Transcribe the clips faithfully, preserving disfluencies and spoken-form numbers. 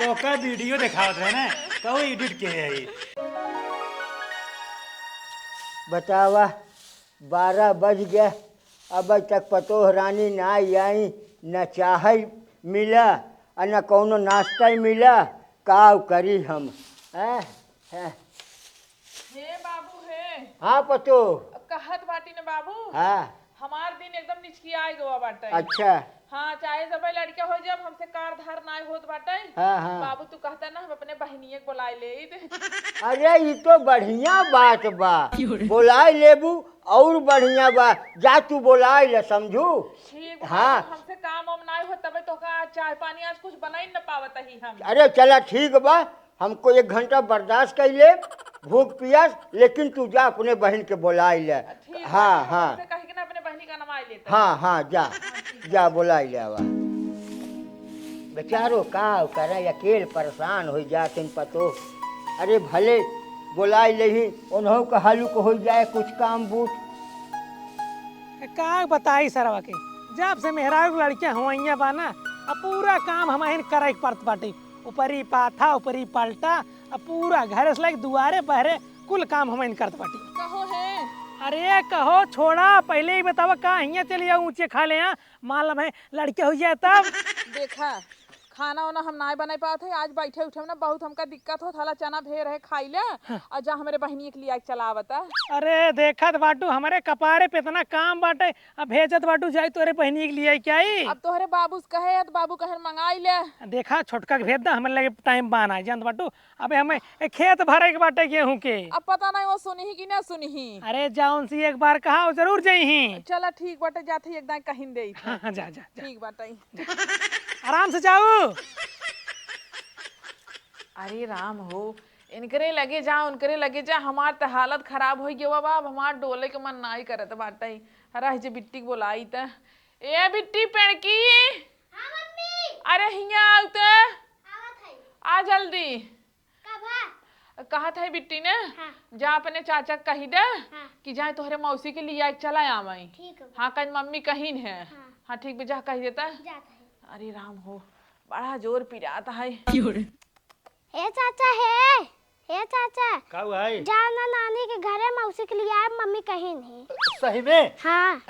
ओका वीडियो देखावत रहे ना, कहू एडिट के है ई। बतावा, बारह बज गए, अब तक पतोह रानी ना आई, न चाह मिला, आ न कौनो नाश्ता मिला, काव करी हम? हैं? हैं? हे बाबू हे। हाँ पतोह। कहत बाटी न बाबू। हाँ। हमार दिन एकदम निचकिया गवा बाटे। अच्छा। हाँ, चाहे जब लड़का हो जाब, हमसे कार धार नाय होत बाटे। हाँ, हाँ। बाबू, तू कहता ना, हम अपने बहनिया के बोलाए ले। अरे, ई तो बढ़िया बात बा। बोलाए लेबू और बढ़िया बा। जा, तू बोलाए ले, समझू? ठीक बा, हाँ। हमसे काम वाम नाय हो, तबे तो का चाय पानी आज कुछ बनाई न पावत ही हम। अरे, चला, ठीक बा, हमको एक घंटा बर्दाश्त कर ले, भूख पियास, लेकिन तू जा अपने बहन के बोलाए ले। ठीक बा, हाँ, हाँ। हमसे कहे के ना अपने बहनी का नवाई लेता। हाँ, हाँ, जा, जा बोलाए ले आवा। बेचारो का करे, अकेल परेशान हो जात हैं पतोह। अरे भले बोलाए लेही, उन्हों का हलुक हो जाए कुछ काम बूत। का बताई सरवा के, जब से मेहरारू के लड़कियां हुआइया बा ना, अब पूरा काम हमहिन करे के पड़त बाटे। ऊपरी पाथा, ऊपरी पलटा, अब पूरा घरे से लेके दुआरे बहरे कुल काम हमहिन करत बाटी। कहो है। अरे कहो, छोड़ा, पहले ही बतावा का हियां चली जाओ ऊंचे खा ले, हाँ? मान ला मैं लड़के हो जाए तब। देखा, खाना वाना हम नाय बनाए पावत है, आज बैठे उठे में ना बहुत हमका दिक्कत होत, हला चना भेर है खाई ले, हाँ। और जा हमरे बहनिया के लिए चलावता। अरे देखत बाटू, हमरे कपारे पे इतना काम बाटे, अब भेजत बाटू जाई तोरे बहनिया के लिए क्या आई? अब तोहरे बाबू से कहे है तो बाबू कहन मंगाई ले। देखा, छोटका के भेज दा, हमरे लगे टाइम बाना है, जानत बाटू, अबे हमें ए खेत भरे के बाटे गेहूं के। अब पता नहीं वो सुनही कि ना सुनही। अरे जाउन सी एक बार कहा, वो जरूर जइही। चला ठीक बाटे, जात ही एक दाएं कहिन दे। हाँ, हाँ, जा, जा, जा। ठीक बाटे। आराम से जाऊ। अरे राम हो, इनकरे लगे जा, उनकरे लगे जा, हमार त हालत खराब होइ गवा बा, अब हमार डोले के मन नाई करत बाटे। रह जे बिट्टी के बोलाई त। ए बिट्टी पेड़की। हाँ मम्मी। अरे हियां आउ त। आवत है। आ जल्दी। का भा? कहत है बिट्टी ने, हाँ। जा अपने चाचा के कही दे हाँ। कि जाए तोहरे मौसी के लिए आए चला आवे। ठीक है। हाँ, कल मम्मी कहिन है। हाँ। हाँ, ठीक बे, जा कही देता। जात है। अरे राम हो, बड़ा जोर पिरात है। क्यों रे? हे चाचा, हे, हे चाचा। का हुआ है? जा ना नानी के घरे मौसी के लिए आए, मम्मी कहिन है। सही में? हाँ।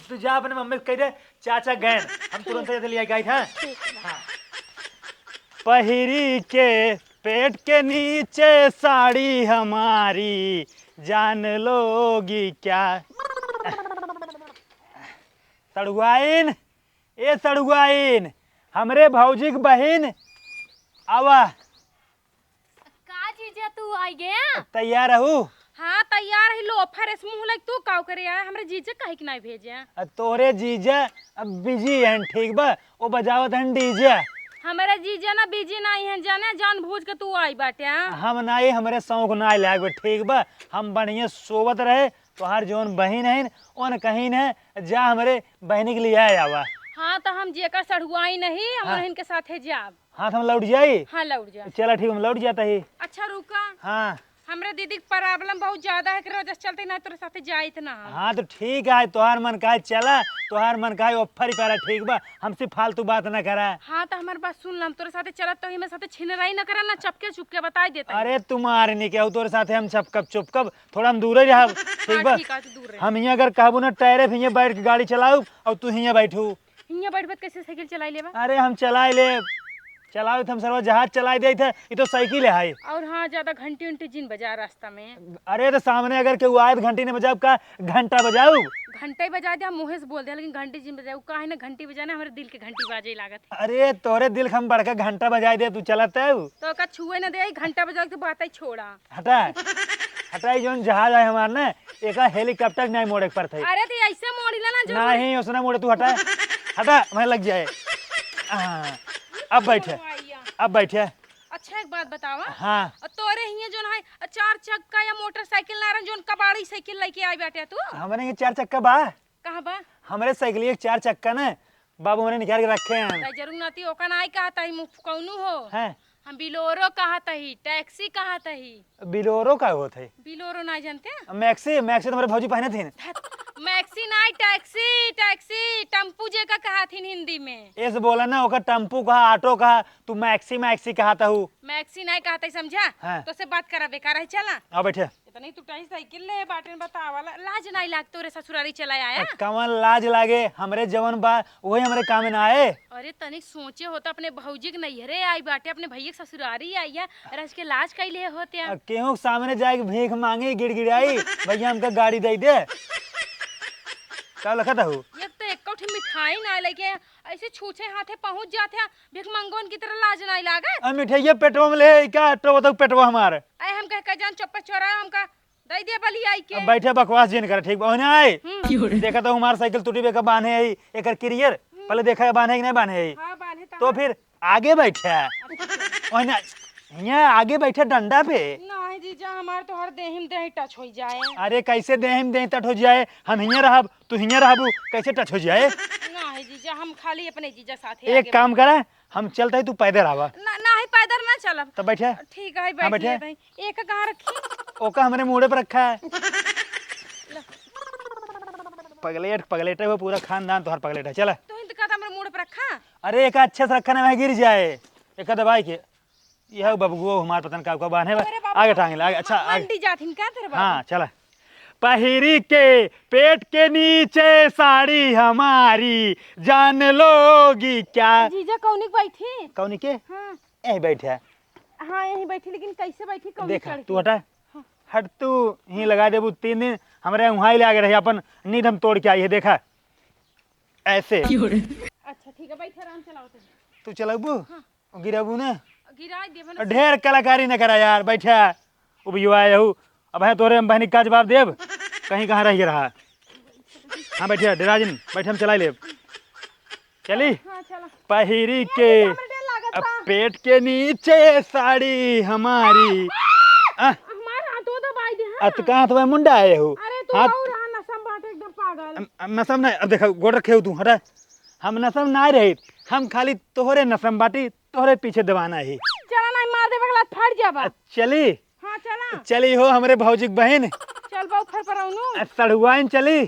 तू जा अपने मम्मी से कह दे, चाचा गए, हम तुरंत से लिए गए थे। ठीक बा। हाँ। पहिरी के पेट के नीचे साड़ी हमारी, जान लोगी क्या? सड़ुआइन, ए सड़ुआइन, हमरे भौजी के बहिन, आवा। का जीजा तू आई गया? तैयार रहू? हाँ, तैयार ही। लोफर एस मुँह लग तू काव करे आया? हमरे जीजा काहे के नाई भेजे? आ, तोरे जीजा अब बिजी हैं, ठीक बा? वो बजावत हैं डीजे। हमरे जीजा ना बिजी नाई हैं जाने, जानबूझ के तू आई बाटे, हाँ? हम नाई, हमरे शौक नाई लाग बा, ठीक बा? हम बढ़िया सोवत रहे, तोहार जौन बहिन है, ओन कहिन है, जा हमरे बहिनी के लिए आवा। हाँ, तो हम जेकर सढ़ुआई नहीं, हम हाँ। उन्हन के साथे जाब। हाँ, तो हम लौट जाई? हाँ, लौट जा। चला ठीक, हम लौट जाता ही। अच्छा, रुका। हाँ। हमरे दीदी के problem बहुत ज्यादा है, एकरे वजह से चलते ना तोरे साथे जाइत ना हम। हाँ, तो ठीक है, तोहार मन काहे चला, तोहार मन काहे ओफर ही पारा, ठीक बा, हमसे फालतू बात ना करा। हाँ, तो हमार बात सुन ला, हम तोरे साथे चलत तो ही मेरे साथे छिनराई ना करा, ना चपके चुपके बताई देता ही। अरे, तुम्हारे नहीं कहू, तोरे साथे हम चपकब चुपकब, थोड़ा हम दूर ही रहब, ठीक हाँ, बा? ठीक है, तू दूर रह। हम हियाँ अगर कहबू ना, टैरे पे हियाँ बैठ के गाड़ी चलाऊ और तू हियाँ बैठू। हियाँ बैठ बैठ कैसे साइकिल चलाई लेबा? अरे हम चलाई लेब, चलाओ तो हम सरवा जहाज चलाई देत है, ये तो साइकिल है। और हाँ, ज्यादा घंटी उंटी जिन बजा रास्ता में। अरे तो सामने अगर केहू आए तो घंटी नहीं बजाऊ का, घंटा बजाऊ? घंटा ही बजा दे, हम मुँहे से बोल दे, लेकिन घंटी जिन बजाऊ, काहे ना घंटी बजाना, हमारे दिल के घंटी बाजे लागत है। अरे तोरे दिल के हम बड़का घंटा बजाई दे, तू चलत है। तो का छुए ना दे, घंटा बजाऊ तो बात ही छोड़ा। हटा, हटा, ई जौन जहाज है हमार ना, एका हेलीकॉप्टर नहीं मोड़े के पड़त है। अरे, तो ऐसे मोड़ी ला ना, जो नहीं, उसने मोड़े, तू हटा, हटा, मैं लग जाए। हाँ, अब बैठे, भैया। अब बैठे। अच्छा, एक बात बतावा। हाँ। और तोरे हियाँ जौन है, चार चक्का या मोटरसाइकिल ना रहन, जौन कबाड़ी साइकिल लेके आई बाटे तू? हमरे हियाँ चार चक्का बा। कहाँ बा? हमरे साइकिल एक चार चक्का ना, बाबू हमरे निकाल के रखे हैं। भाई जरूर नाती ओका नाई कहत ही, मुँह फुकौनू हो। हैं? हम बिलोरो कहत ही, टैक्सी कहत ही। बिलोरो का होत है? बिलोरो नाई जानते? मैक्सी, मैक्सी तो हमरे भौजी पहनत ही। धत, मैक्सी नाई, टैक्सी, टैक्सी, टम्पू जेका कहत हिन हिंदी में। ऐसे बोला ना, ओका टम्पू कहा, ऑटो कहा, तू मैक्सी, मैक्सी कहत हऊ। मैक्सी नाई कहत ही, समझा? हाँ। तोसे बात करा बेकार है, चला। आ बैठे। इतनी टुटाई साइकिल ले बाटेन, बतावा, ला-, लाज नाई लाग तोरे ससुरारी चला आया? कवन लाज लागे, हमरे जवन बा, वही हमरे काम में ना आए। अरे तनिक सोचे होत, अपने भौजी के नैहरे आई बाटे, अपने भैया के ससुरारी आई है, अरे आज के लाज कैले होत या? आ, केहू के सामने जाए के भीख मांगे, गिड़गिड़ाई, "भैया हमका गाड़ी दे दे।" का लखत हऊ? एक तो एक्को ठे मिठाई ना लेके, ऐसे छूछे हाथे पहुंच जात है, भीख मंगोन की तरह, लाज नाई लागत? आ, मिठाइये पेटवा में ले, का अट्टो बताऊ पेटवा हमार? अरे हम कह के जान चुप्पे चोरा हमका दे दे बली आई के। अब बैठे बकवास जिन करे, ठीक बा? ओने आए। हम्म। देखा तो हमार साइकिल टूटी बे का बांधे आई, एकर किरियर। हम्म। पहले देखा है बांधे कि नहीं बांधे आई। हाँ, बांधे तो तो है। फिर आगे बैठे। अच्छा। ओने हियाँ आगे बैठे डंडा पे। नहीं जीजा, हमार तो हर देहिम देह टच हो जाए। अरे कैसे देहिम देह टच हो जाए? हम हियाँ रहब, तू हियाँ रहबू, कैसे टच हो जाए? नहीं जीजा, हम खाली अपने जीजा साथे एक आगे काम बढ़ब। करा, हम चलते ही तू पैदल आवा। ना, नहीं, पैदल ना चलब। तो बैठे। ठीक है, हाँ, बैठ बैठे। लेते हैं। एक कहाँ रखी? ओका हमरे मूड़े पर रखा है। लो। पगलेट, पगलेटे हो, पूरा खानदान तोहर पगलेट है। चला। तू ही तो कहता हमरे मूड़े पर रखा। अरे, एक अच्छे से रखा ना, वहीं गिर जाए। एक दबाई के। यह बबुओ हमार पतन का, का बांधे बा। अरे बाबा, आगे टांग ले, आगे, अच्छा, म-, आगे। मंडी जात हिन का तेरे बाबा? हाँ, चला। पहिरी के पेट के नीचे साड़ी हमारी, जान लोगी क्या? जीजा, कौनी के बैठी? कौनी के? हाँ। यहीं बैठे। हाँ, यहीं बैठी, लेकिन कैसे बैठी, कौनी देखा, चढ़ तू के? हटा। हाँ। हट, तू ही लगा देबू तीन दिन, हमरे वहाँ ले आगे रही, अपन नींद हम तोड़ के आई है, देखा, ऐसे। अच्छा, ठीक है, बैठे, आराम से लाओ तुम। तू चलबू? हाँ। गिराबू ना? गिराई देबे ना। ढेर कलाकारी न करा यार, बैठा। उबियो आए हऊ। अब है तोरे हम बहनी का जवाब देब? कहीं कहाँ रह रहा? हाँ, बैठा, डेरा जिन, बैठा, हम चलाई लेब। चली? हाँ, चला। पहिरी के हमरे डर लागत अब बा। पेट के नीचे साड़ी हमारी। आ? हमार हाथो दबाई दे, हाँ। अत कहाँ तो मुंडा आए हो? अरे, तू हाथ और रहा, नशा में बाटे एकदम पागल। अम, अम, नशा में नहीं, अब देखा, गोड़ रखे हो तू, हटा। हम नशा में ना रहे, हम खाली तोहरे नशा में बाटी, तोहरे पीछे दीवाना ही। चला नहीं, मार देबे के लात फाड़ जाबा। अ, चली? हाँ, चला। चली हो हमरे भौजी के बहिन। चल बा ऊपर पर औनु। अ, सड़ुआइन चली?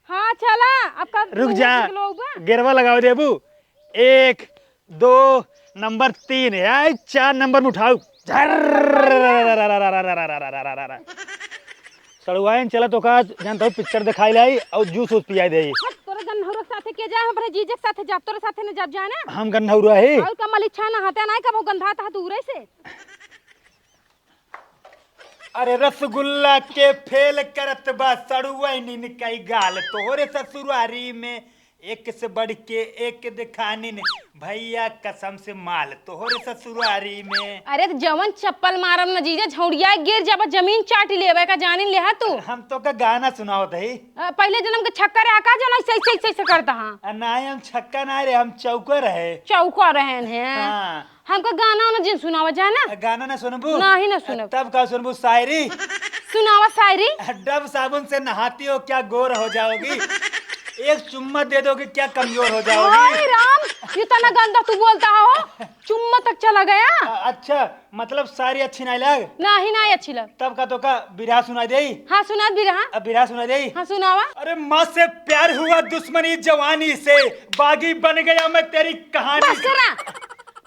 हाँ, चला। अब का रुक जा। निकलो बा। गेरवा लगाओ देबू। एक, दो, नंबर तीन। ए, चार नंबर में उठाऊ। झर्र। सड़ुआइन चला तो का, जानता हूँ, पिक्चर दिखाई लाई और जूस वूस पियाई दे। हट, तोरे गन्नौरा के साथे के जाए, हमरे जीजे के साथे जा, तोरे साथे न जाब जाए ना। हम गन्नौरा ही। और का मलिच्छा ना हटे ना, कबो गंधात ह दूरे से। अरे रसगुल्ला के फेल करत बा सड़ुआइन कई गाल तोहरे ससुरारी में। एक से बढ़ के एक दिखानिन, भैया कसम से माल तोहरे ससुरारी में। अरे त जवन चप्पल मारब न जीजा, झौड़िया गिर जाबा, जमीन चाट लेबे का जानिन लेहा तू। हम तो का गाना सुनावत हई। अ, पहले जन्म के छक्का रहा का, जौन ऐसे, ऐसे, ऐसे, ऐसे करता हाँ। अ, नाय, हम छक्का नाय रहे, हम चौका रहे। चौका रहन है। हाँ। हमका गाना वाना जिन सुनावा जाए ना। अ, गाना ना सुनबू? नाही ना सुनब। तब का सुनबू, शायरी? सुनावा शायरी। अ, डव साबुन से नहाती हो क्या गोर हो जाओगी? एक चुम्मा दे दोगे क्या कमजोर हो जाओगी? हाय राम, ये तना गंदा तू बोलता हो, चुम्मा तक चला गया। अ, अच्छा, मतलब शायरी अच्छी नाय लाग? नाही, नाही अच्छी लग। तब का तो का बिरहा सुनाई देई? हाँ, सुना बिरहा। अब बिरहा सुनाई देई? हाँ, सुनावा। अरे माँ से प्यार हुआ दुश्मनी जवानी से, बागी बन गया मैं तेरी कहानी बस से। करा।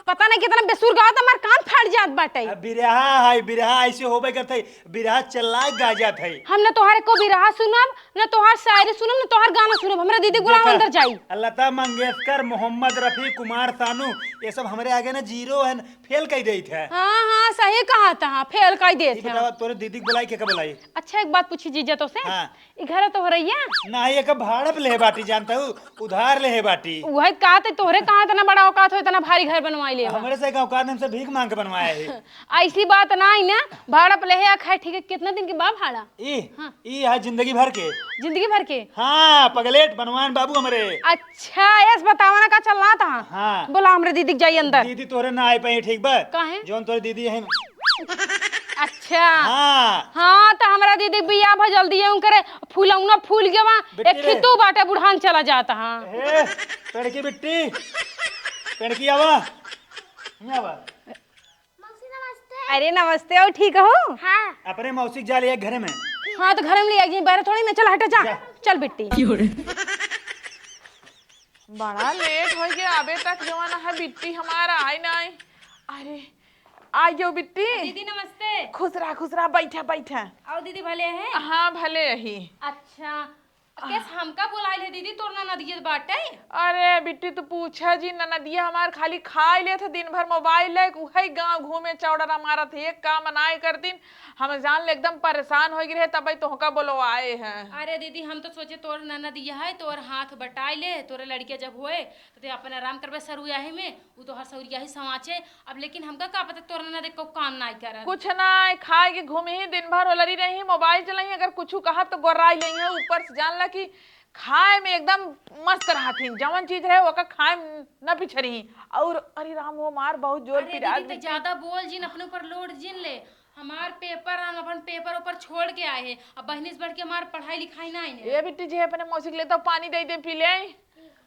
पता नहीं कितना बेसुर गावत, हमार कान फाट जात बाटे। अब बिरहा है, बिरहा ऐसे होबे करत है, बिरहा चला गा जात है। हम न तोहरे को बिरहा सुनब, न तोहार शायरी सुनब, न तोहार गाना सुनब। हमरा दीदी के बुलाओ देखा, अंदर जाई। लता मंगेशकर, मोहम्मद रफी, कुमार सानू, ये सब हमरे आगे ना जीरो है, फेल कई देत है। हाँ, हाँ, सही कहा था, हाँ, फेल कई देत ई है। बतावा, तोरे दीदी के बुलाई, के का बुलाई? अच्छा, एक बात पूछी जीजा तो से? हाँ। ई घर तोहरैया? नाही, एक भाड़ा पे लेहे बाटी, जानता हूँ, उधार लेहे बाटी। वही कहा थे, तोहरे कहाँ इतना बड़ा औकात हो, इतना भारी घर बनवाई ले? हमरे से का औकात, हमसे भीख मांग के बनवाया है। ऐसी बात ना है ना, भाड़ा पे लेहे आ खाए, ठीक है, कितना दिन के बा भाड़ा? ई, हाँ। ई है जिंदगी भर के। जिंदगी भर के? हाँ, पगलेट बनवान बाबू हमरे। अच्छा, ऐस बतावा ना का चल रहा था? हाँ। बोला हमरे दीदी के जाई अंदर। दीदी तोरे ना आए पाई, ठीक बा? काहे? जौन तोरे दीदी है। अच्छा। हाँ। हाँ, तो हमरा दीदी बियाह भ जल्दी है, उनकरे फूलौना फूल गवा, बिट्टी एक रे। खितू बाटे बुढ़ान चला जाता, हाँ। ए, पेड़की बिट्टी, पेड़की आवा, यहाँ आवा। मौसी नमस्ते। अरे नमस्ते, और ठीक हो? हाँ। अपने मौसी के जा लिया घरे में। हाँ, तो घर में ले आई, बाहर थोड़ी ना, चल हटा जा। जा। चल बिट्टी। बड़ा लेट होइ गया, अबे तक जवन है बिट्टी हमार आइ नाहीं। अरे, आइ गयो बिट्टी। दीदी नमस्ते। खुश रहा, खुश रहा, बैठा, बैठा। आओ दीदी, भले हैं? हाँ, भले ही। अच्छा, केस हमका बोलाइल है दीदी, तोर ननदिया बाटे? अरे बिट्टी, तू पूछा जिन, ननदिया हमार खाली खाइ लेत है, दिन भर मोबाइल लेके उहइ गाँव घूमे, चौड़ा मारत है, एक काम नाहीं करतिन। हम जान ले एकदम परेशान होइ गए रहे, तबइ तोहका बोलवाए हैं। अरे दीदी, हम तो सोचे तोर ननदिया है, तोर हाथ बटाइ ले, तोरे लड़किया जब होए तो ते अपन आराम करबे सरुआही में, उ तोहर सौरिया ही समाचे। अब लेकिन हमका का पता तोर ननद एको काम नाहीं करत। कुछ नाहीं, खाइ के घूमही, दिन भर ओलरी रही, मोबाइल चलइही, अगर कुछु कहा तो गोर्राइ लेइहे, ऊपर से जान ला कि खाए में एकदम मस्त रहथिन, जवन चीज रहे ओका खाए में न पिछरही। और अरे राम हो, मार बहुत जोर अरे पिरात दीदी, ते बिट्टी। ज्यादा बोल जिन, अपने ऊपर लोड जिन ले। हमार पेपर, हम अपन पेपर ऊपर छोड़ के आए हैं, अब बहिनी से बढ़ के हमार पढ़ाई लिखाई ना आइने। ए बिट्टी जी, अपने मौसी के ले तो पानी दे दे, पी ले।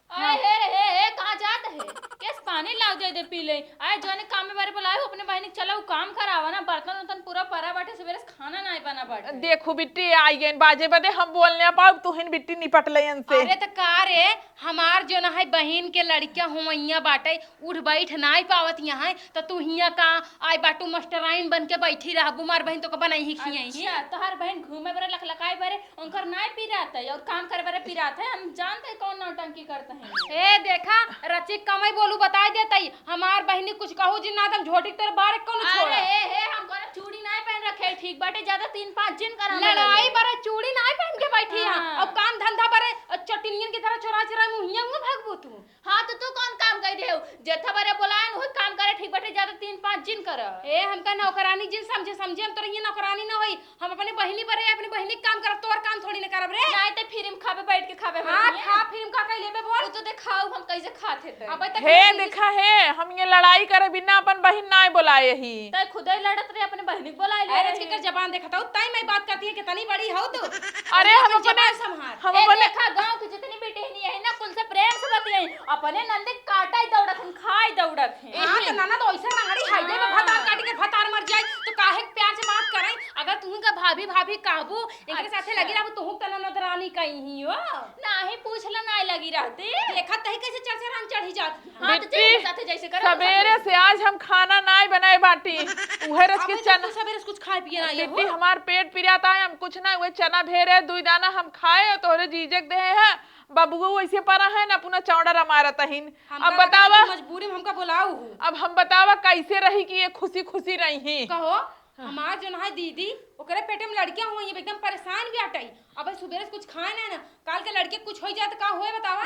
अरे हे रे, हे, हे, कहाँ जात है? केस पानी लाव दे दे, पी ले। अरे जोने काम में बारे बुलाए हो, अपने बहिनी के चला उ काम करावा ना, बर्तन उर्तन पूरा परा बाटे, सुबेरे से खाना नाहीं बना बाटे। देखू बिट्टी, आइ गइन बाजे बदे, हम बोल न पाउब, तुहिन बिट्टी निपट ले इनसे। अरे त का रे, हमार जोन है बहिन के लड़किया हुवइया बाटे, उठ बैठ नाहीं पावत यहाँ, त तू हियाँ का आइ बाटू मास्टराइन बन के बैठी रहबू, मार बहिन तोका बनइही खियइही। अच्छा, तोहार बहिन घूमे बरे लखलखाए बरे उनकर नाय पिरात है और काम करे बरे पिरात है, हम जानते हैं कौन नौटंकी करते हैं। ए देखा, रचिक कमई बोलू बताइ देतई, हमार बहिनी कुछ कहू जिन ना, त हम झोटी के तोर बारे कौनो अरे छोड़ा। हे, हे, हम कोनो चूड़ी नाय पहन रखे, ठीक बाटे, ज्यादा तीन पाँच जिन करा लड़ाई बरे चूड़ी नाय पहन के बैठी है, हाँ। और काम धंधा बरे चटिनियन की तरह चोरा चोरा मुँहिया हुआ भागबू तू। हाँ, तो तू कौन काम कइ देउ? जेथा बरे बोलाएन, वही काम करे, ठीक बाटे, ज्यादा तीन पाँच जिन कर। ए, हमका नौकरानी जिन समझे, समझे, हम तोर हियाँ नौकरानी न होई। हम अपने बहिनी बरे, अपने बहिनी के काम करब, तोर काम थोड़ी न करब रे। नाहीं, ते फिरिम खाबे, बैठ के खाबे हाँ, हमारे खा, हियाँ। फिरिम का कइ लेबे बोल। वो तो देखाउ, हम कैसे खात है ते। अबे तक हे नहीं देखा हे, हम ये लड़ाई करे बिना अपन बहिन नाय बोलाए ही। तै खुदे लड़त रहे, अपने बहिनी के बोलाए ले अरे, रहे। केकर जबान देखत हौ, तै मैं बात करती है, कितनी बड़ी हौ तू। अरे, हम अपन अपने, जबान संभाल। हम ए, अपने देखा, गाँव के जितनी बेटी है ना, कुल से प्रेम से बतियाई। अपने नंदी काटा ही दौड़त हन, खाए दौड़त हैं। हाँ, तो ननद वैसे रंगड़ी हाइवे में भतार काट के भतार मर जाए, तो काहे के प्यार से बात करें? अगर तुहू का भाभी, भाभी कहबू, एकरे साथे अच्छा। लगी रहबू, तुहू के ननद रानी कहीं ही हो। नाहीं, पूछला नाहीं लगी रहती। देखत तही कैसे चरचरान चढ़ी जात। हाँ, तो बिट्टी, चल, साथे जैसे करो, सबेरे साथे। से आज हम खाना नाहीं बनाए बाटी। उहे रच के अबे तो चना। तू सबेरे से कुछ खाए पिए ना आए हो? बिट्टी, हमार पेट पिरात है, हम कुछ ना, उहे चना भेरे, दुई दाना हम खाए, तोहरे जीजे के देहे है। बबुआ वैसे परा है ना, अपना चौड़ा रमारत हिन। हम अब का बतावा। बताई, मजबूरी में हमका बोलाऊ हूँ। अब हम बतावा कैसे रही कि ये खुशी खुशी रही। कहो, हाँ। हमार जोन है दीदी, ओकरे पेटे में लड़कियां हुई हैं, एकदम परेशान भी हटाई। अब सुबेरे से कुछ खाए ना ना, काल के लड़के कुछ होइ जाए तो का होए बतावा?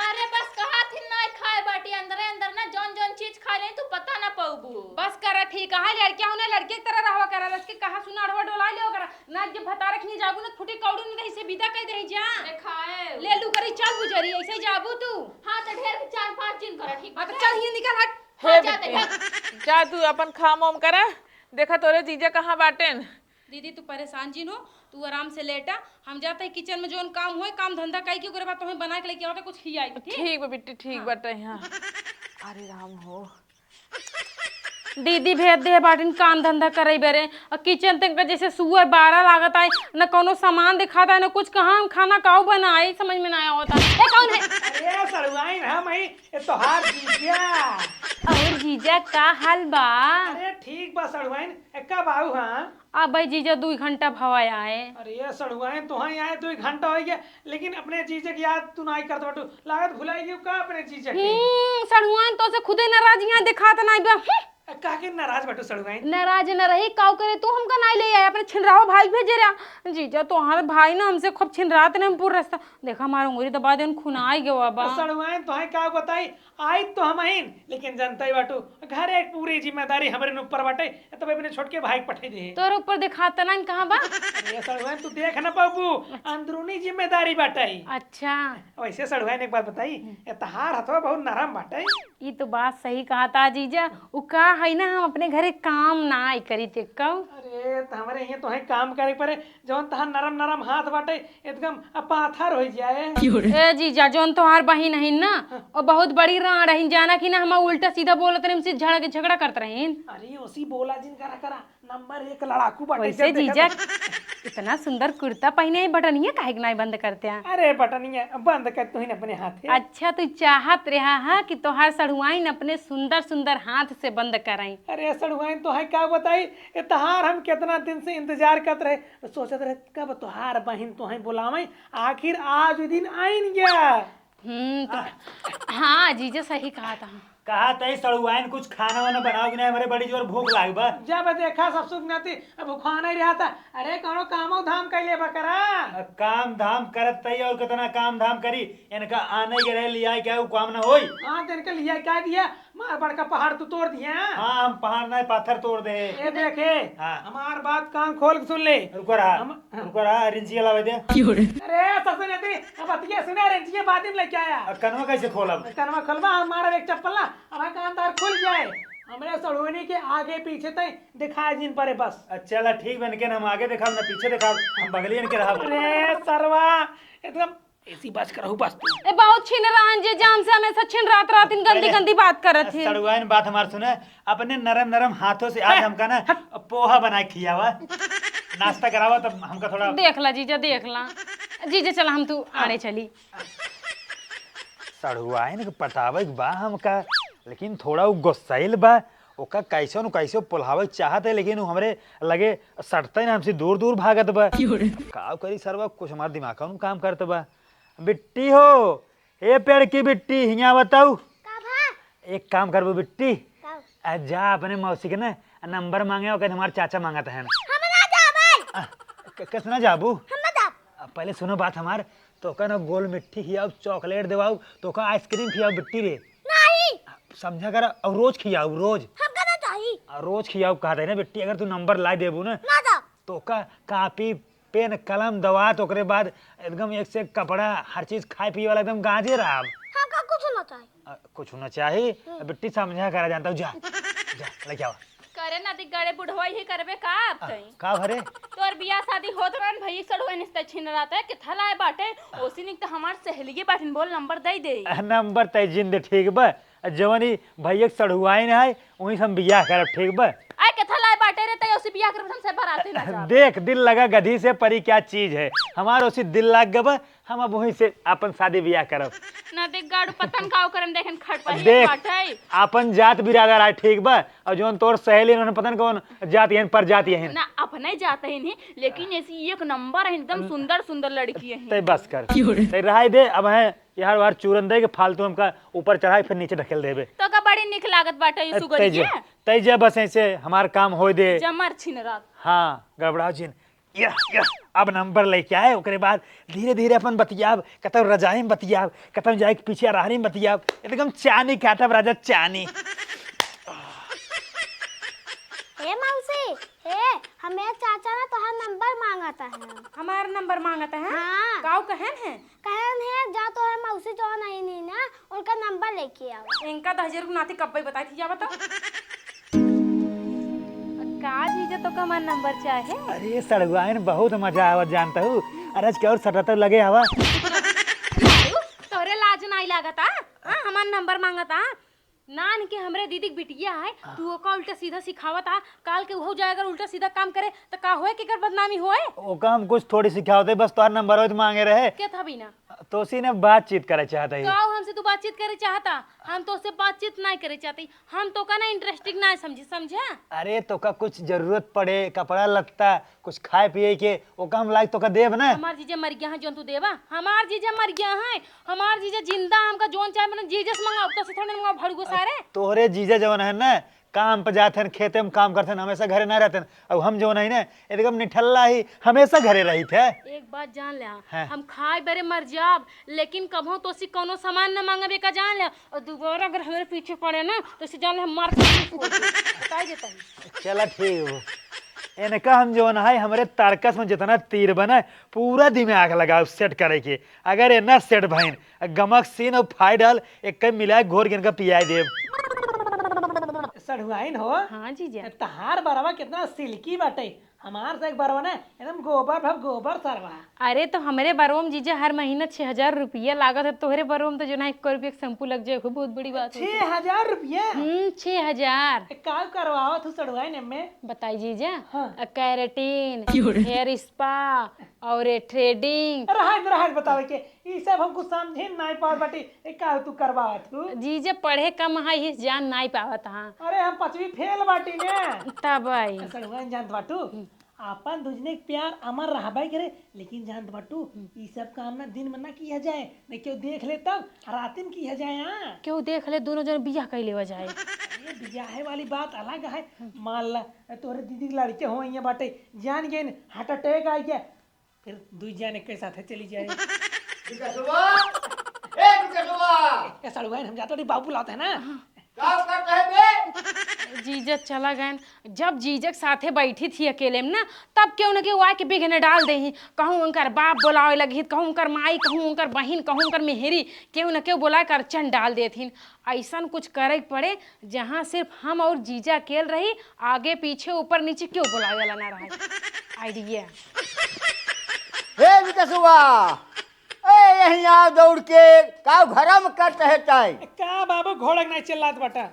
अरे बस कहा थी ना खाए बाटी, अंदरे अंदर ना जौन जौन चीज खा ले तू पता ना पउबू। बस करा ठीक है, लड़कियां हो ना लड़के की तरह रहवा करा, लड़के कहा सुना अड़वा डोला ले करा, ना जब भतारे खिए जाबू ना फूटी कौड़ी ना दही से विदा कह दही जा। देखाए। ले लू करी चल गुजरी, ऐसे ही जाबू तू। हाँ तो ढेर के चार पाँच दिन करा ठीक हाँ, तो बा? चल हियां निकल हट। हे हाँ, जा बिट्टी, देखा। जा तू अपन खाम वाम करा, देखा तोरे जीजा कहाँ बाटेन। दीदी, तू परेशान जिन हो, तू आराम से लेटा। हम जाते हैं किचन में, जौन काम होए, काम धंधा कई के, ओकरे बाद तुम्हें बना के लेके आवते, कुछ खियाई, ठीक? ठीक बा बिट्टी, ठीक हाँ। बाटे, हाँ। अरे राम हो। दीदी भेज दे बाटिन काम धंधा करे बेरे, और किचन तक जैसे सुअर बारा लागत आए, न कौनो सामान दिखाता है, न कुछ, कहाँ हम खाना काऊ बनाई, समझ में ना आवता। ए, कौन है? अरे सड़ुआइन, हम ही, ए तोहार जीजा। और जीजा का हाल बा? अरे ठीक बा सड़ुआइन, ए कब आऊ हाँ? आ भाई जीजा, दुई घंटा भवा आए। अरे ये सड़ुआइन, तोहाई आए दुई घंटा होइ गया, लेकिन अपने जीजा की याद तू नाई करत बाटू। लागत भुलाई गयो का अपने जीजा के? हम्म, सड़ुआइन तो से खुदे नाराज यहाँ दिखात नाई बा। हम्म। अ, काहे नाराज बाटू सड़ुआइन? नाराज न रही, काऊ करे तू हमका नाई ले आए, अपने छिनराहो भाई भेजे रहा। जीजा, तोहार भाई ना हमसे खूब छिनरात ने हम पूरा रास्ता। देखा, हमार उंगली दबा देन, खून आई गवा बा। अ, सड़ुआइन, तोहाई का बताई, आई तो हम आइन, लेकिन जनता ही बाटू, घर एक पूरी जिम्मेदारी हमरे न ऊपर बाटे, तब अपने छोटके भाई के पठाई दे। तोर ऊपर दिखाता ना, कहाँ बा? अरे सड़ुआइन, तू देख ना पाबू, अंदरूनी जिम्मेदारी बाटे। अच्छा। वैसे सड़ुआइन, एक बात बताई, हम्म। ए तहार हथवा बहुत नरम बाटे। ई तो बात सही कहा था जीजा, उ का है ना, हम अपने घरे काम ना आई करी ते कहू। अरे, त हमरे यहाँ तो है काम करे पड़े, जौन तहार नरम नरम हाथ बाटे, एकदम पाथर होइ जाए। ए जीजा, जौन तोहार बहिन हइन ना, हाँ। ओ बहुत बड़ी रांड हइन, जाना कि ना, हम उल्टा सीधा बोलत रहे, हमसे झड़-, झगड़ा करत रहीन। अरे, ओसी बोला जिन करा करा, न नंबर एक लड़ाकू बाटे, वैसे जब देखा जीजा, तो। इतना सुंदर कुर्ता पहिने ही, बटनिया काहे के नाई बंद करते हैं? अरे बटनिया बंद कर तू ही न अपने हाथे। अच्छा, तू चाहत रहा हा कि तोहार सड़ुआइन अपने सुंदर सुंदर हाथ से बंद कराई। अरे सड़ुआइन, तोहई का बताई, ए तोहार हम कितना दिन से इंतजार करत रहे, सोचत रहे कब तोहार बहिन तोहई बुलावई, आखिर आज उ दिन आइन गया। हम्म, तो, हाँ। हाँ, जीजा सही कहा था। कहा तई सड़ुआइन कुछ खाना वाना बनाओ कि नहीं, हमरे बड़ी जोर भूख लाग बा। जब देखा सब सुख नाती, अब खाना ही रहा था। अरे कौनो कामो धाम कैले बकरा। अब काम धाम करत तई और कितना काम धाम करी, इनका आने के रहे लिया क्या वो काम ना होई। हाँ, तो इनके लिया क्या दिया, मार बड़का पहाड़ तू तोड़ दिया। हाँ, हम पहाड़ नहीं पत्थर तोड़ दे। ए देखे, हाँ। हमार बात कान खोल के सुन ले। रुको रहा, हम, हाँ। रुको रहा, रिंचिया लावे दे। अरे ससुर जी, अब बतिया सुना, रिंचिया बाद में लेके आया। अब कनवा कैसे खोलब? कनवा खोलबा, हम मारब एक चप्पल ना, अब कान तार खुल जाए। हमरे सड़ोनी के आगे पीछे तई दिखाई जिन परे बस। अच्छा ला ठीक बा, इनके हम आगे देखाब ना पीछे देखाब, हम बगलियन के रहब। अरे सरवा, एकदम ऐसी बच कर रहू बस तू। ए, बहुत छिनरान जे जान से हमेशा छिनरात रहतिन, गंदी पहले गंदी बात करत है। सड़ुआइन बात हमार सुने, अपने नरम नरम हाथों से आज ए, हमका ना हट। पोहा बना के खियावा, नाश्ता करावा, तब हमका थोड़ा देख ला जीजा, देख ला जीजा, चला हम तू हाँ। आड़े चली। सड़ुआइन के पटावे के बा हमका, लेकिन थोड़ा उ गुस्साइल बा। ओका कैसो न कैसो पोल्हावे के चाहत है, लेकिन उ हमरे लगे सटते ना, हमसे दूर दूर भागत बा। क्यों रे? का करी सरवा, कुछ हमार दिमाग में काम करत बा। बिट्टी हो, ए पेड़ की बिट्टी, हियाँ बताऊ। का भा? एक काम करबो बिट्टी, का? आ, जा अपने मौसी के ना नंबर मांगे, ओकर हमार चाचा मांगत हन। हम ना जाबै। आ, क-, कैसे ना जाबू? हम ना जाब। आ, पहले सुनो बात हमार, तोका ना गोल मिट्टी खियाऊ, चॉकलेट देवाऊ, तोका आइसक्रीम खियाऊ बिट्टी रे। नहीं। समझा कर, और रोज खियाऊ, रोज। हमका ना चाही। आ, रोज खियाऊ कहत है ना बिट्टी, अगर तू नंबर ला देबू ना, ना जाब। तोका कापी, पेन, कलम, दवात, ओकरे बाद एकदम एक से एक कपड़ा, हर चीज खाए पिए वाला एकदम गांजे रहब। हमका कुछ ना चाही। आ, कुछ ना चाही? हम्म। आ, बिट्टी समझा करा जानता हूँ, जा, जा, लेके आवा। करे ना दिग्गड़े बुढ़वा ही करबे का अब आ, तई? का भरे? तोर बियाह शादी होत रहन भई सड़ुआ निस्ता छिनरात है, किथा लाए बाटे, ओसी निक त हमार सहेलिये बाटिन, बोल नंबर दे दे। आ, नंबर तय जिंद ठीक बा, आ, जवन ई भैया के सड़ुआइन है, वहीं से हम बियाह करब, ठीक बा? आय, केथा लाए बाटे रे, तय ओसी बियाह करब, हमसे बराते ना जाब। देख, दिल लगा गधी से परी क्या चीज है। हमार ओसी दिल लाग गबा, हम अब वहीं से आपन शादी बियाह करब। ना देख, गाड़ू पतन का ओकरन देखन खटपही देख, बाटे। आपन जात बिरादर आए, ठीक बा? और जौन तोर सहेली, उन्होंने पता न कौन जात यहन, पर जात यहन। ना, अपने जात ही नहीं, लेकिन ऐसी एक नंबर है, एकदम सुंदर, सुंदर लड़की है। तय बस कर। क्यों रे? तय रहाई दे, अब है यार, वार चूरन दे के फालतू हमका ऊपर चढ़ाई, फिर नीचे ढकेल देबे। तो का बड़ी निक लागत बाटे ये ए, सुगरी तै जे, के? तै जे बस ऐसे हमार काम होई दे। जमर छिन रात। हाँ, गड़बड़ाओ जिन। यह, यह, अब नंबर लेके आए, ओकरे बाद धीरे धीरे अपन बतियाब, कतौ रजाई में बतियाब, कतौ जाए के पीछे अरहरी में बतियाब, एकदम चानी काटब राजा, चानी। ए मौसी, ए, हमें चाचा ना तोहार नंबर मांगत है। हमार नंबर मांगत है? हाँ। काऊ कहन है? कहन है, जा तोहर मौसी जौन आई नहीं ना, उनका नंबर लेके आओ। इनका दहजर को नाती कब्बे बताई थी, जा बताओ। का जीजा, तो का हमार नंबर चाहे? अरे सड़ुआइन, बहुत मजा आवत जानता हूँ। अरे आज के और सटत लगे हवा। तोरे लाज नाई लागत आ? हाँ, हमार नंबर मांगत आ? नान के हमरे दीदी के बिटिया है, हाँ। तू ओका उल्टा सीधा सिखावत आ, काल के उहो जाए अगर उल्टा सीधा काम करे, त का होए, केकर बदनामी होए? ओका हम कुछ थोड़ी सिखावत है, बस तोहार नंबर होए त मांगे रहे। के था बिना? तोसी ने बातचीत करे चाहत है। का हमसे तू बातचीत करे चाहता? हम तोसे बातचीत नहीं करे चाहते, हम तोका ना इंटरेस्टिंग नहीं समझी, समझा? अरे तोका कुछ जरूरत पड़े, कपड़ा लत्ता, कुछ खाए पिए के, ओका हम लाइक तोका देब ना। हमार जीजा मर गया है, जोन तू देबा? हमार जीजा मर गया है, हमार जीजा जिंदा, हमका जोन चाहे, मतलब, जीजा से मंगाओ, तो से थोड़े मंगाओ, भड़ुगो सारे। तोहरे जीजा जवन है ना, काम पे जात हन, खेते में काम करत हन, हमेशा घरे ना रहत हन। अब हम जवन है ना, एकदम निठल्ला ही, हमेशा घरे रहित है। एक बात जान ले, हाँ। हम खाए बरे मर जाब, लेकिन कभो तोसी कौनो सामान न मांगब, एका जान ले। और दोबारा अगर हमरे पीछे पड़े ना, तो इसे जान ले, हम मार के मुंह फोड़ देब। बताई देता हूँ। चला ठीक हो। इनका हम जवन है, हमरे तारकस में जितना तीर बना, पूरा दिमाग लगाओ सेट करे के। अगर एना सेट भइन, गमक सीन और फाइडल एक कई मिलाए घोर के इनका पियाए देब। सढ़ुआइन हो। हाँ जीजा। तहार बरवा कितना सिल्की बाटे। हमार से एक बरवा ना, एकदम गोबर भर गोबर सरवा। अरे, तो हमरे बरवा में जीजा हर महीना छह हजार रुपया लागत है, तोहरे बरवा में तो जो ना एक रुपया के शैम्पू लग जाए, वो बहुत बड़ी बात होती है। छह हजार रुपया? हम्म, छह हजार। ए, का करवावत हूँ सड़ुआइन में? बताई जीजा। हाँ। अ, केराटिन, क्यों रे? हेयर स्पा और ये थ्रेडिंग। रहा दे, रहा दे बतावे के। ई सब हम कुछ समझे नाई पावत बाटी। ए, का तू करवावत हूँ? जीजा पढ़े कम है, इस जान नाई पावत हाँ। अरे, हम पचवीं फेल बाटी ने। तब आई। ए, सड़ुआइन जानत बाटू? हम्म। आपन दुजने के प्यार अमर रहबे करे, लेकिन जानत बाटू, हम्म। ई सब काम ना दिन में ना किया जाए, नहीं केहू देख ले तब, रात में किया जाए। हाँ। केहू देख ले, दोनों जन बियाह कर लेवा जाए। अरे, बियाहे वाली बात अलग है। हम्म। मान ला, तोरे दीदी के लड़के हो, यहाँ बाटे, जान गए न, हार्ट अटैक आ गया, फिर दुई जाने के साथे चली जाए। विकासवा, ए विकासवा। ए, सड़ुआइन, हम जाते बाबू बुलाते हैं ना। का करत है बे? जीजा चला गए। जब जीजा के साथे बैठी थी अकेले में ना, तब केहू न केहू आके बिघने डाल देही। कहूँ उनकर बाप बोलावे लगी, कहूँ उनकर माई, कहूँ उनकर बहिन, कहूँ उनकर मेहरी, केहू न केहू बोला के अड़चन डाल देथिन। ऐसन कुछ करे के पड़े, जहाँ सिर्फ हम और जीजा अकेल रही, आगे पीछे ऊपर नीचे केहू बोलावे वाला ना रहे। आइडिया। हे विकासवा, ए, यहीं आओ दौड़ के, का घरा में करत है ताई? का बाबू, घोड़ा के नाई चिल्लात बाटा?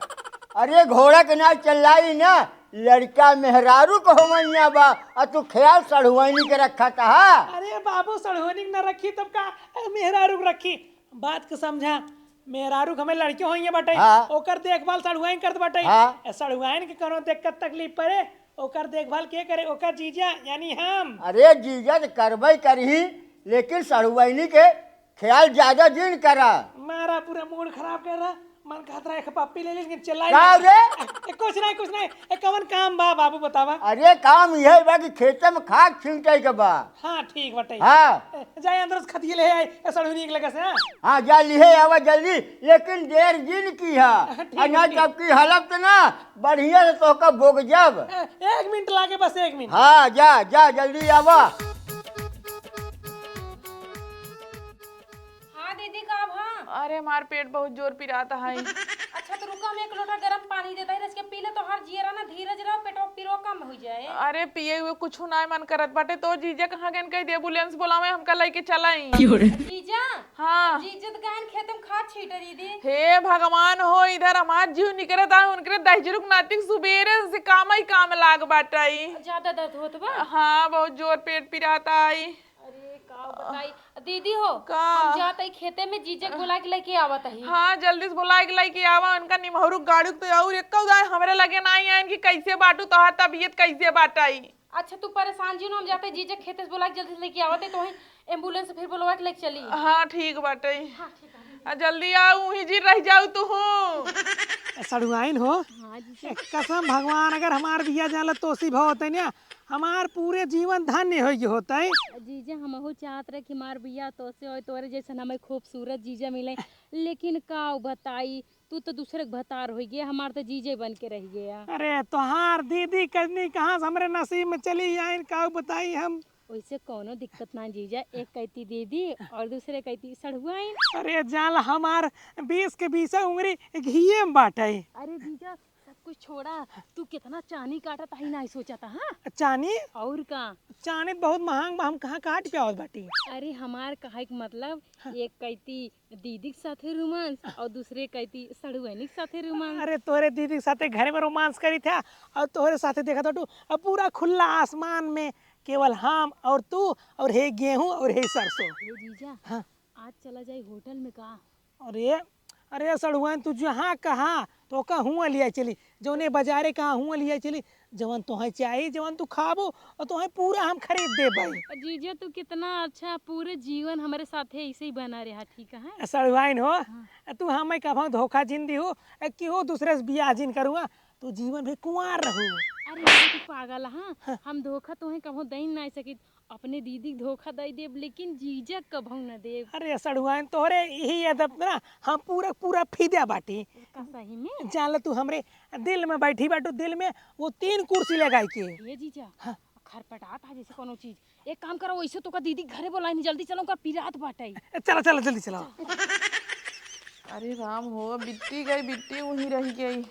अरे, घोड़ा के नाई चिल्लाई ना, लड़का मेहरारू के होवैया बा, आ तू ख्याल सड़ुआइनी के रखत हा। अरे बाबू, सड़ुआइनी के ना रखी तब का, ए, मेहरारू के रखी। बात के समझा, मेहरारू के हमें लड़के होइए बाटे, हाँ। ओकर देखभाल सड़ुआइन करत बाटे। हाँ। ए, सड़ुआइन के कौनो दिक्कत तकलीफ पड़े, ओकर देखभाल के करे? ओकर जीजा, यानी हम। अरे जीजा तो करबे करही, लेकिन सड़ुआइनी के ख्याल ज्यादा जिन करा। मारा पूरा मूड खराब कर रहा, मन कहत रहा एक पप्पी ले ले, लेकिन चिल्लाई का नहीं। रे? ए, कुछ नहीं, कुछ नहीं। ए, कवन काम बा बाबू, बतावा। अरे काम यह बा कि खेते में खाद छींटे के बा। हाँ, ठीक बाटे। हाँ। ए, जाए अंदर से खतिए ले आए, ए, सड़ुआइनी के लगे से, हाँ? हाँ, जा लिहे आवा जल्दी, लेकिन देर जिन किहा। ठीक आ ना, ठीक। तब की हालत ना बढ़िया से तोहका बोग जब। ए, एक मिनट लागे, बस एक मिनट। हाँ, जा, जा, जल्दी आवा। हाँ दीदी, का भा? अरे, हमार पेट बहुत जोर पिरात है। अच्छा, तो रुका, हम एक लोटा गरम पानी देता है, इसके पी ले, तोहार जियरा ना धीरज रहो, पेटवा पिरो कम हो जाए। अरे, पिए हुए कुछ ना मन करत बाटे, तो जीजा कहाँ गए, कह दे एम्बुलेंस बुलावे, हमका लेके चलाई। जीजा? हाँ। जीजा तो गए खेत में खाद छीटे दीदी। हे भगवान हो, इधर हमार जीव निकरत है, उनकरे दहिजरू के नाती सुबेरे से काम ही काम लाग बाटे। ज्यादा दर्द होत बा? हाँ, बहुत जोर पेट पिरात आई। अरे, का बताई? दीदी हो, का? हम जात हई खेते में, जीजा के बुला के लेके आवत हई। हाँ, जल्दी से बुला के लेके आवा, उनका निमहरू गाड़ू तो और एको दाए हमरे लगे नाई आइन कि कैसे बाटू, तोहार तबीयत कैसे बाटई? अच्छा, तू परेशान जिन हो, हम जात हई जीजा खेते से बुला के जल्दी से लेके आवत हई, तो वहीं एम्बुलेंस से फिर बुलवा के लेके चली। हाँ, ठीक बाटई। हाँ, ठीक है। आ, जल्दी आओ, वहीं जी रह जाओ तू। ए, सड़ुआइन हो। हाँ, जीजा। ए, कसम भगवान, अगर हमार बिया जाला तोसी भवत है ना, हमार पूरे जीवन धन्य होइ गए होतई। जीजा, हमहू चाहत रहे कि हमार बिया तोसे होय, तोरे जैसन हमें खूबसूरत जीजा मिले, लेकिन का बताई, तू तो दूसरे के भतार होइ गया, हमार तो जीजे बन के रह गया। अरे, तोहार दीदी कजनी कहाँ से हमरे नसीब में चली आइन, का बताई हम। वैसे कौनो दिक्कत ना जीजा, एक कहती दीदी और दूसरे कहती सड़ुआइन। अरे, जाल हमार बीस के बीस उंगरी घिये में बाटई। अरे जीजा, सब कुछ छोड़ा, तू कितना चानी काटत हई, नाई सोचत, हाँ? चानी? और का? चानी बहुत महंग बा, हम कहाँ काट के आवत बाटी? अरे, हमार कहे के मतलब, हाँ। एक कहती दीदी के साथे रोमांस और दूसरे कहती सड़ुआइनी के साथे रोमांस। अरे, तोहरे दीदी के साथे घरे में रोमांस करी था और तोहरे साथे देखत बाटू, अब पूरा खुला आसमान में केवल हम और तू और हे गेहूं और हे सरसों। ए जीजा, हाँ। आज चला जाई होटल में का? अरे, अरे सड़ुआइन, तू जहाँ कहा तो का हुआं लिया चली, जौने बाजारे कहा हुआं लिया चली, जवन तोहे चाही, जवन तू खाबो और तोहे पूरा हम खरीद देबे। जीजा, तू कितना अच्छा, पूरे जीवन हमरे साथे ऐसे ही बना रहा, ठीक है? सड़ुआइन हो, हाँ। तू हमें कभो धोखा जिन दिहू, केहू दूसरे से बियाह जिन करुआ, तू जीवन भर कुंवार रहू। अरे, ये तो पागल, हाँ? हाँ। हम धोखा तोहे कभो दे ना सकित, अपने दीदी के धोखा दे देब, लेकिन जीजा के कभो न देब। अरे सड़ुआइन, तोहरे यही अदब ना, हम पूरा, पूरा फिदा बाटी। का सही में? जान ले, तू हमरे दिल में बैठी बाटू, दिल में वो तीन कुर्सी लगाई के। ये जीजा, हाँ। खरपटात है जैसे कोनो चीज। एक काम करो, वैसे तो का दीदी घरे बोलाई नहीं, जल्दी चलो, का पिरात बाटे। ए, चलो, चलो, जल्दी चलो। अरे राम हो, बिट्टी गई, बिट्टी वहीं रह गई।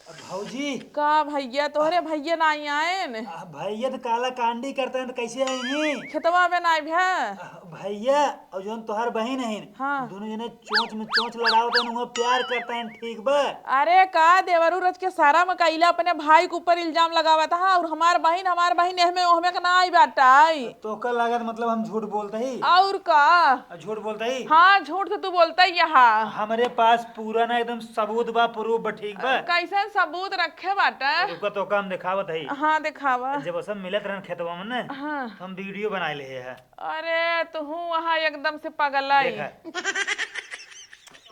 भौजी। का भैया, तोहरे भैया नाई आएन? आ, भैया तो काला कांडी करता है, तो कैसे आई ही? खेतवा में नाई भ्या? आ, भैया, और जौन तोहार बहिन है, हाँ। दोनों जने चोंच में चोंच लड़ावत हैं, उहाँ प्यार करता है, ठीक बा? अरे का देवरू रच के सारा मकैला अपने भाई के ऊपर इल्जाम लगावत हा, और हमार बहिन, हमार बहिन एहमे ओहमे के नाई बाटाई। तोका लागत मतलब हम झूठ बोलत ही? और का? आ, झूठ बोलत ही? हाँ, झूठ तो तू बोलत ही यहाँ। हमरे पास पूरा ना एकदम सबूत बा, proof बा, ठीक बा? कैसन सबूत रखे बाटे? रुका, तोका हम देखावत ही। हाँ, देखावा। जब सब मिलत रहन खेतवा में ना, हाँ। हम video बनाए ले है। अरे, तुहू वहाँ एकदम से पगलाई। देखा।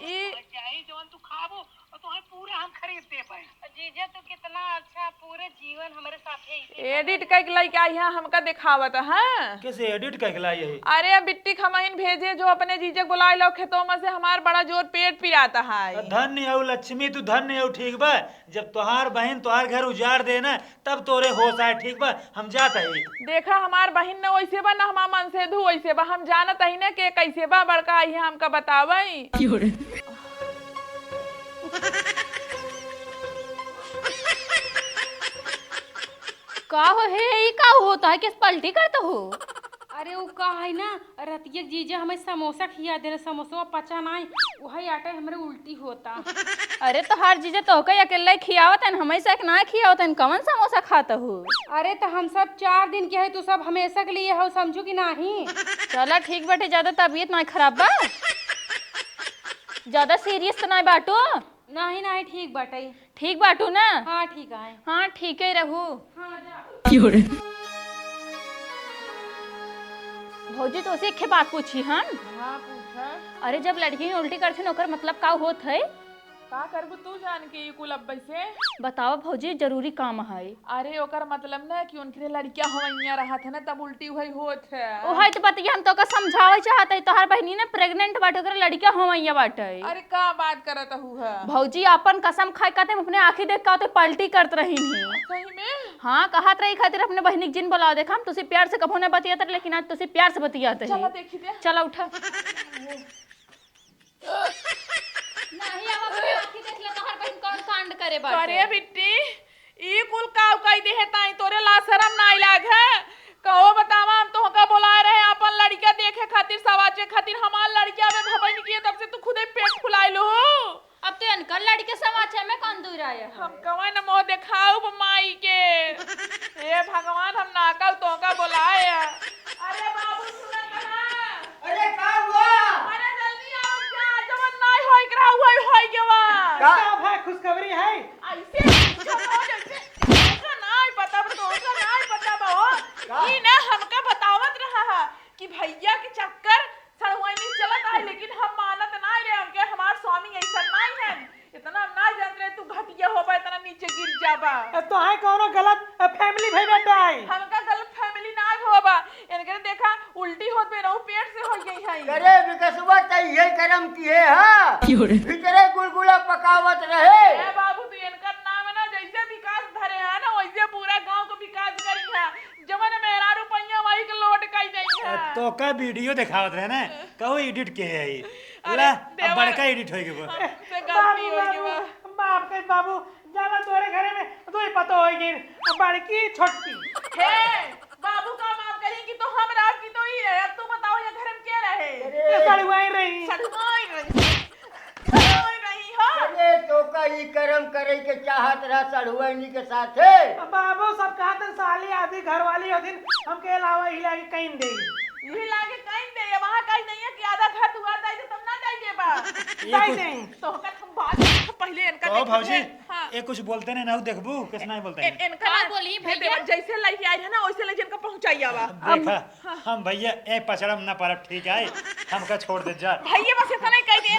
ई जाई जवन तू खाबो, और तोहे पूरा हम खरीद दे पाए। जीजा, तू कितना अच्छा, पूरे जीवन हमरे साथे ऐसे edit करके लइके आई है, हमका देखावत है। कैसे edit करके लाई है? अरे, बिट्टी खमहिन भेजे, जो अपने जीजा के बुलाए लो खेतों में से, हमार बड़ा जोर पेट पिरात है। धन्य हो लक्ष्मी, तू धन्य हो, ठीक बा। जब तोहार बहिन तोहार घर उजाड़ दे ना, तब तोरे होश आए, ठीक बा? हम जात हई। देखा, हमार बहिन न वैसे बा, न हमार मनसेधू वैसे बा। हम जानत हई न के कैसे बा, बड़का आई है, हमका बतावई। क्यों रे? का हो हे, ई का होत है? केस पलटी करत हो? अरे, उ का है ना, रतिया के जीजा हमें समोसा खिया देने, समोसा पचा नाई, वही आटा हमरे उल्टी होता। अरे, तोहार जीजा तोहका अकेले खियावत हन, हमें से एक ना खियावत हन, कवन समोसा खात हो? अरे, तो हम सब चार दिन के है, तू सब हमेशा के लिए हो, समझू कि नाही? चला, ठीक बाटे, ज्यादा तबीयत ना खराब बा? ज्यादा serious तो ना बाटू? नाही, नाही, ठीक बाटे। ठीक बाटू ना? हाँ, ठीक आहे। हाँ, ठीक ही रहू। हाँ, जा। क्यों रे? भौजी, तोसे एक बात पूछी हम? हाँ, पूछा। अरे, जब लड़की उल्टी करथिन, ओकर मतलब का होत है? का करबू तू जान के ई कुल अब्बै से? बतावा भौजी, जरूरी काम है। अरे, ओकर मतलब ना कि उनकरे लड़किया होवैया रहत है ना, तब उल्टी वही होत है। ओहै तो बतिया हम तोका समझावे चाहत है, तोहार बहिनी ना pregnant बाटे, ओकरे लड़किया होवैया बाटे। अरे, का बात करत हू है? भौजी, अपन कसम खाए खातिर हम अपने आँखी देख के होते पलटी करत रही नहीं। सही में? हाँ, कहत रही खातिर अपने बहिनी के जिन बुलाओ, देखा, हम तुसी प्यार से कभो ना बतियात रहे, लेकिन आज तुसी प्यार से बतियात है। चला देखी दे। चला उठा। नहीं, अब अपने आँखी देख ले, तोहर बहिन कौन कांड करे बाटे। करे बिट्टी, ई कुल काव कई देहे ताई, तोरे ला शरम नाई लाग है? कहो बतावा, हम तोहका बोलाए रहे अपन लड़किया देखे खातिर, सवाचे खातिर, हमार लड़किया अबे भबई निकिये, तब से तू खुदे पेट फुलाए लो। अब तो इनकर लड़के सवाचे में कौन दूर आया है? हम कवन मोह देखाउब माई के? हे भगवान, हम नाकल तोहका बोलाए। अरे बाबू, सुना कहाँ? अरे का हुआ? अरे जल्दी आओ, जा, जवन नाई होई के रहा, वही होई गवा। का? का भाई, खुशखबरी है? ऐसे पूछो तो जैसे तोहका नाई पता बा, तोहका नाई पता बा हो। का? ई ना हमका बतावत रहा है कि भैया के चक्कर सड़ुआइनी चलत है, लेकिन हम मानत नाई रे, हमके हमार स्वामी ऐसा नाई है। इतना हम ना जानत रहे तू घटिया होबा, इतना नीचे गिर जाबा। ए, तो है कौनो गलत, ए, family भई बेटा है। हमका गलत family ना होबा। इनके देखा उल्टी होत बे रहू, पेट से हो गई है। करे विकसवा त इहे करम किहे हा। क्यों रे? भीतरे गुलगुला पकावत रहे। ए बाबू, तू इनकर नाम ना जैसे विकास धरे हा ना, वैसे पूरा गांव को विकास करी हा। जवन मेहरारू पइया वही के लोड कई देई है। तोका video देखावत रहे ना, कहू edit के है ई। अरे ला, अब देवर, बड़का edit होई के बा। हमसे गलती होई के बा। बाबू, माफ कर बाबू, जाला तोरे घरे में दो ही पतो होई गई, अब बड़की छोटकी। हे, बाबू का माफ करी कि तो हम रह कि तो ई रहे। अब तू बताओ ये घर में के रहे? अरे। ये सड़ुआई रही। सड़ुआई रही। सड़ुआई रही हो। अरे तोका ई करम करे के चाहत रहा सड़ुआइनी के साथे। अब बाबू सब कहत हैं, साली आधी घरवाली होतिन, हमके अलावा हिला के कहीं दे। हिला के कहीं दे, ये वहाँ कहीं नहीं है कि आधा घर दुआर दाई दे, तब ना दाई देबा। ये दाई कुछ दे। तो ओकर हम बात पहले इनका कहो देखते भौजी, हैं। हाँ। ये कुछ बोलते नहीं ना, देखबू, कैसे नहीं बोलते हैं। इनका का ना, बोली ये भैया? देवर जैसे लइके आई है ना, वैसे लइके इनका पहुँचाई आवा। देखा, हम भैया ए पचड़ा में ना पड़ब, ठीक है? हमका छोड़ दे जा। भैया बस इतना ही कह दे।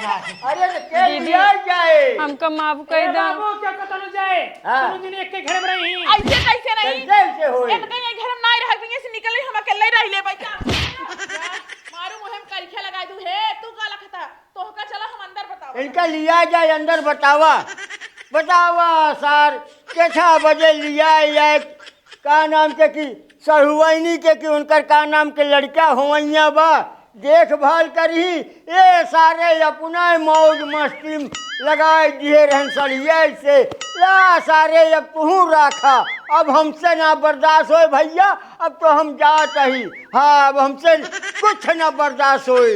अरे तो के दीदी, लिया जाए? हमका माफ ए कर दो। बाबू, क्या कतनो जाए? हाँ। दोनों दिन एक के घर में रही। ऐसे कैसे नहीं? कैसे ऐसे होए? इनका ये घर में नहीं रह, भैया से निकले, हम अकेले रह ले भाई। जा, जा, मारू मुँह में करिखा लगा दू। हे, तू का लखता? तोहका चला हम अंदर बतावा। इनका लिया जाए अंदर बतावा। बतावा सर, केथा बजे लिया जाए? का नाम के कि सढ़ुआइनी के कि उनकर का नाम के लड़का होवैया बा, देखभाल करिही। ए सारे अपना मौज मस्ती में लगाए दिए रहन सड़िया से। ला सारे, अब तुहूँ राखा, अब हमसे ना बर्दाश्त होए भइया, अब तो हम जात ही। हाँ, अब हमसे कुछ ना बर्दाश्त होए।